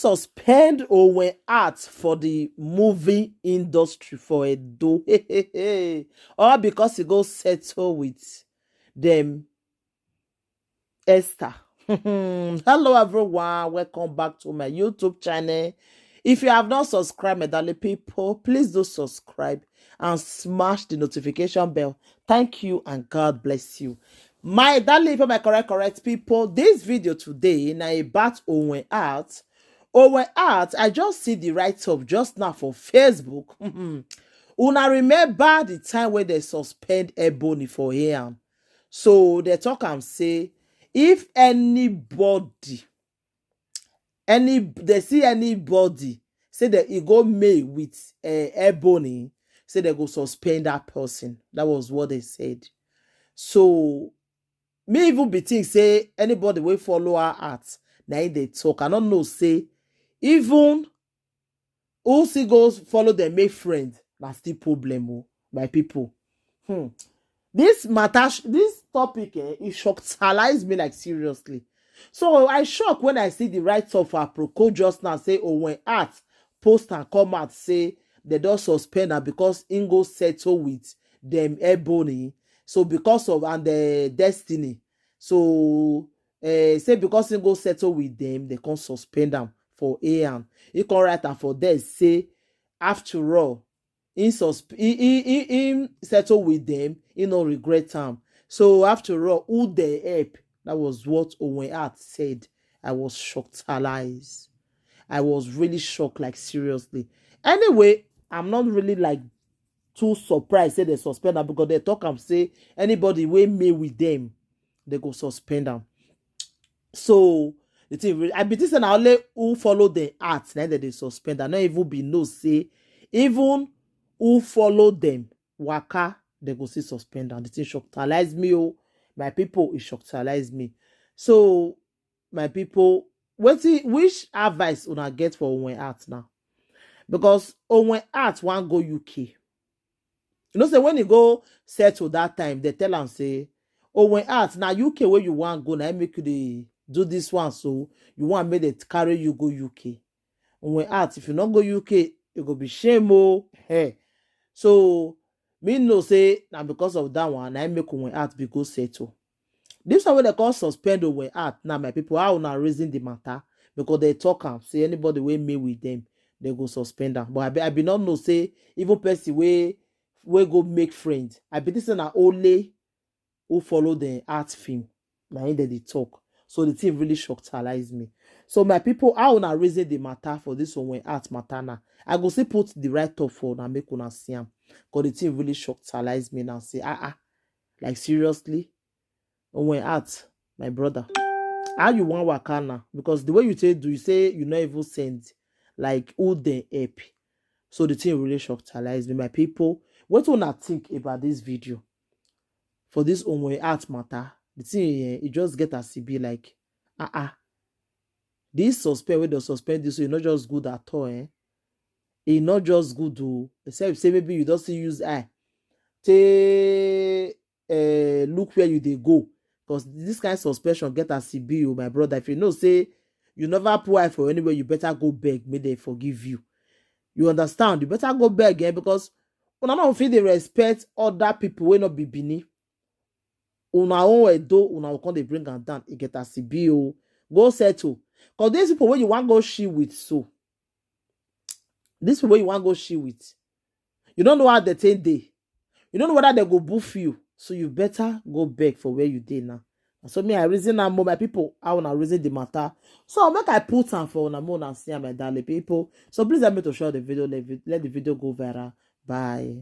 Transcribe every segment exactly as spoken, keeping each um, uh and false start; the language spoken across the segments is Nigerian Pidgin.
suspend Owen Hart for the movie industry for Edo. All because he go settle with them Esther. Hello everyone, welcome back to my YouTube channel. If you have not subscribed, my darling people, please do subscribe and smash the notification bell. Thank you and God bless you. My darling people, my correct, correct people, this video today na about Owen Hart. Owen Hart, I just see the write-up just now for Facebook. Una remember the time when they suspend Ebony for here? So they talk and say, if anybody, any, they see anybody, say that he go mate with uh, Ebony, say they go suspend that person. That was what they said. So me even be think say anybody will follow her at, now they talk. I don't know, say, even who still goes follow them make friend, na still problem, oh, my people. Hmm. This matter, this topic, eh, it shocked me, like, seriously. So I shock when I see the write-up for Aproko just now say Owen Hart post and come out say they don't suspend her because he go settle with them Ebony. So because of and the Destiny. So uh, say because he go settle with them, they can't suspend them for A M. He can write am for there say, after all, he, susp- he, he, he, he settle with them, he no regret am. So after all, who they help? That was what Owen Hart said. I was shocked, allies. I was really shocked, like, seriously. Anyway, I'm not really, like, too surprised say they suspend her because they talk and say anybody wey mate with them, they go suspend them. So the thing really, I be think say na only who follow them at, na they dey suspend. I no even be know say even who follow them waka, they go see suspend. And the thing shockalize me, oh, my people, it shockalize me. So my people, wetin, which advice una get for Owen Hart now? Because Owen Hart wan go U K. You know say when he go settle that time, they tell am say, Owen Hart, na U K where you wan go, na im make you dey do this one. So you want make they carry you go U K. Owen Hart, if you no go U K, it go be shame, oh. Hey. So me know say na because of that one, na im make Owen Hart be go settle. This one wey they call suspend Owen Hart now, my people, how una reason the matter? Because they talk am say anybody wey mate with them, they go suspend am. But I be, I be not know say even person wey wey go make friend, I be think say na only who follow the art film, na him they dey talk. So the thing really shockalize me. So my people, how una reason the matter for this Owen Hart matter now? I go still put the write-up for una make una see am. Because the thing really shockalize me now. Say, ah, ah, like, seriously? Owen Hart, my brother, how you wan waka now? Because the way you take do, you say you no even send, like, who they help? So the thing really shockalize me, my people. What una think about this video? For this Owen Hart matter, the thing, eh, it just get as e be, like, ah, ah. This suspend wey they suspend this, so e not just good at all, eh? E not just good, oh. Except say maybe you don't see use eye. Take uh, look where you dey go. Because this kind of suspension get as e be, oh, my brother. If you know say you never put eye for anywhere, you better go beg, may they forgive you. You understand? You better go beg, eh? Because una no fit dey respect other people wey no be Benin. Una own Edo, una go come dey bring am down. E get as e be, oh. Go settle. Because these people wey you wan go she with, so these people wey you wan go she with, you don't know how they take dey. You don't know whether they go boof you. So you better go beg for where you dey now. And so me, I reason am more, my people, how una reason the matter. So make I put am for una more and see am, my darling people. So please help me to share the video, let, vi- let the video go viral. Bye.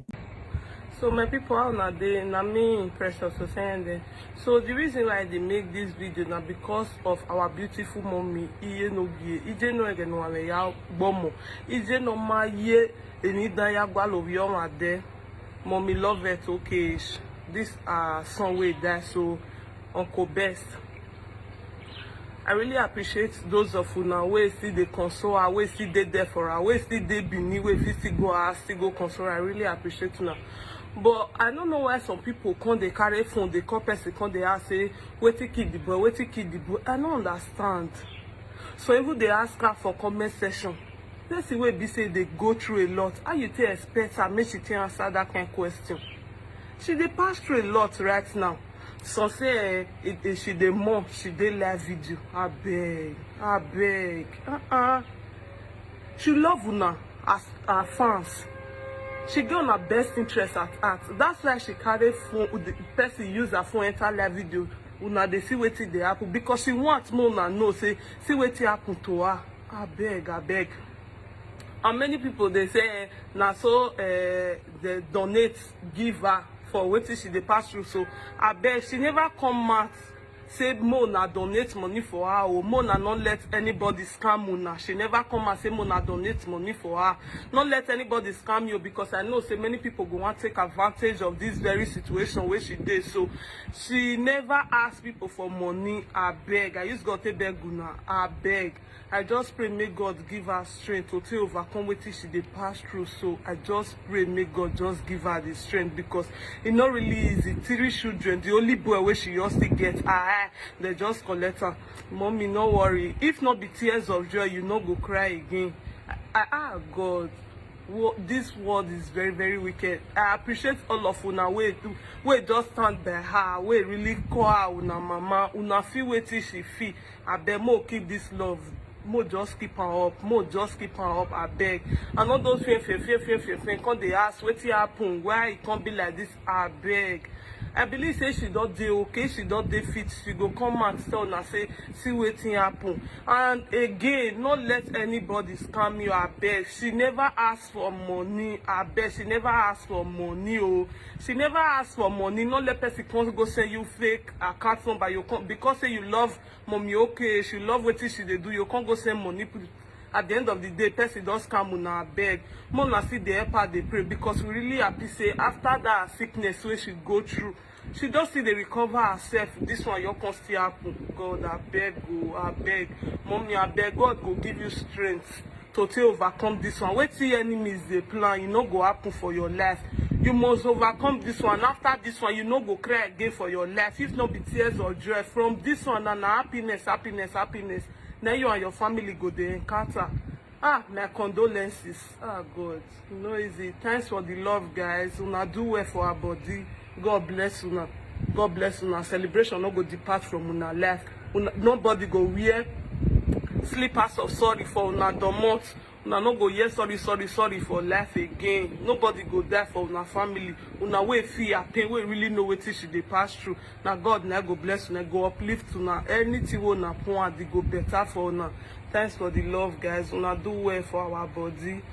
So my people, how una dey? Na me, Precious Osende. So the reason why they make this video na because of our beautiful mommy, Iye Nogie. Ije no ege no ame ya gbomo. Ije no ma ye eni da ya gwa lo wi oma de. Mommy love it, okay. This uh song wey die, so Uncle Best. I really appreciate those of una wey still dey console her, wey still dey there for her, wey still dey Benin, wey fit still go her, still go console her. I really appreciate una. But I don't know why some people come dey carry phone, dey call person, come dey ask say, "Wetin kill the boy? Wetin kill the boy?" I no understand. So even dey ask her for comment section. Person wey be say dey go through a lot, how you take expect her make she take answer that kind question? She dey pass through a lot right now. Some say eh, eh, eh, she dey mourn, she dey live video. Abeg, abeg, uh-uh. She love una as her fans. She get una best interest at heart. That's why she carry phone, the person use her phone enter live video. Una dey see wetin dey happen because she want make una know say see wetin happen to her. Abeg, abeg. And many people dey say eh, na so eh, dey donate give her for wetin she dey pass through. So abeg, she never come out say make una donate money for her o, make una no let anybody scam una. She never come out say make una donate money for her. No let anybody scam you, because I know say many people go wan take advantage of this very situation wey she dey. So she never ask people for money. Abeg, I use God take beg una. Abeg, I just pray make God give her strength to take overcome wetin she dey pass through. So I just pray make God just give her the strength, because e no really easy. Three children, the only boy wey she just still get, ah, they just collect am. Mommy, no worry. If not be tears of joy, you no go cry again. Ah, ah, God. Wo- this world is very, very wicked. I appreciate all of una wey do, wey just stand by her, wey really call her una mama. Una feel wetin she feel. Abeg, mo keep this love. Mo just keep am up. Mo just keep am up. Abeg. And all those fear, fear, fear, fear, fear, fear. Come dey ask wetin happen. Why e come be like this? Abeg. I believe say she don dey okay, she don dey fit, she go come out tell una say see wetin happen. And again, no let anybody scam you. Abeg, she never ask for money. Abeg, she never ask for money o. She never ask for money. No let person come go send you fake account number. You come because say you love Mommy, okay, she love wetin she dey do. You come go send money put. At the end of the day, person don scam una. Abeg, make una still dey help her dey pray, because we really happy say after that sickness wey she go through, she don still dey recover herself. This one you come still happen. God, abeg o, abeg. Mommy, abeg, God go give you strength to take overcome this one. Wetin enemies dey plan, e no go happen for your life. You must overcome this one. After this one, you no go cry again for your life. If no be tears or joy, from this one na, na happiness, happiness, happiness. Na you and your family go dey encounter. Ah, my condolences. Ah, God, e no easy. Thanks for the love, guys. Una do well for her body. God bless una. God bless una. Celebration no go depart from una life. Una, nobody go wear slippers of sorry for una domot. Una no go hear sorry, sorry, sorry for life again. Nobody go die for una family. Una wey feel her pain, wey really know wetin she dey pass through. Na God na go bless una, go uplift una. Anything wey una put hand, e go better for una. Thanks for the love, guys. Una do well for our body.